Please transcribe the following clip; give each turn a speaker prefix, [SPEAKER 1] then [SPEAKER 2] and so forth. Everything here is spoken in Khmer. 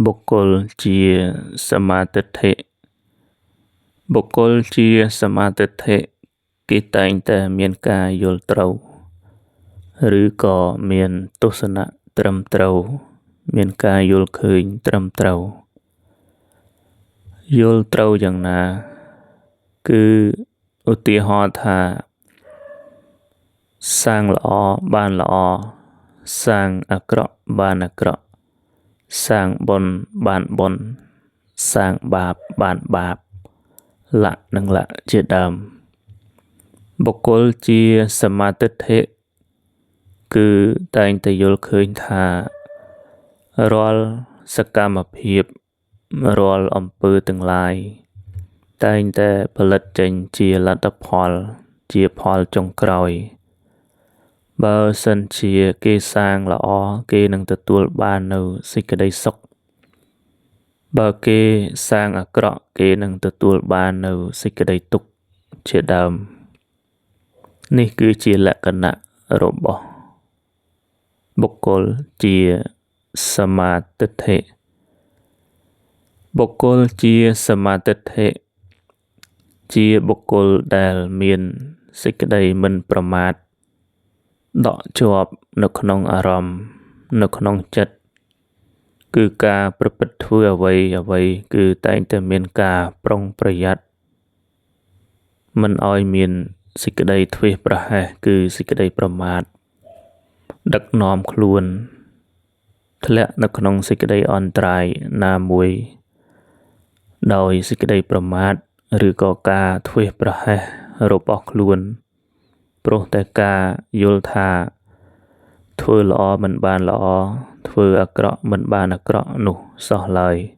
[SPEAKER 1] បុគ្គលជាសម្មាទិដ្ឋិបុគ្គលជាសម្មាទិដ្ឋិគេតែងតែមានការយល់ត្រូវឬក៏មានទស្សនៈត្រឹមត្រូវមានការយល់ឃើញត្រឹមត្រូវយល់ត្រូវយ៉ាងណាគឺឧទាហរណ៍ថាសាងល្អបានល្អសាងអាក្រក់បានអាក្រក់សាងបុណ្យបានបុណ្យសាងបាបបានបាបលៈនិងលៈជាដើមបុគ្គលជាសម្មាទិដ្ឋិគឺតែងតែយល់ឃើញថារាល់សកម្មភាពរាល់អំពើទាំងឡាយតែងតែផលិតចេញជាលទ្ធផលជាផលចុងក្រោយបើសិនជាគេសាងល្អគេនឹងទទួលបាននៅសេចក្តីសុខបើគេសាងអាក្រក់គេនឹងទទួលបាននៅសេចក្តីទុក្ខជាដើមនេះគឺជាលក្ខណៈរបស់បុគ្គលជាសម្មាទិដ្ឋិបុគ្គលជាសម្មាទិដ្ឋិជាបុគ្គលដែលមានសេចក្តីមិនប្រមាទដក់ជាប់នៅក្នុងអារម្មណ៍នៅក្នុងចិត្តគឺការប្រព្រឹត្តធ្វើអ្វីគឺតែងតែមានការប្រុងប្រយ័ត្នមិនឲ្យមានសេចក្តីធ្វេសប្រហែសគឺសេចក្តីប្រមាទដឹកនាំខ្លួនធ្លាក់នៅក្នុងសេចក្តីអន្តរាយណាមួយដោយសេចក្តីប្រមាទឬក៏ការធ្វេសប្រហែសរបស់ខ្លួនព្រោះតែការយល់ថាធ្វើល្អមិនបានល្អធ្វើអាក្រក់មិនបានអាក្រក់នោះសោះឡើយ។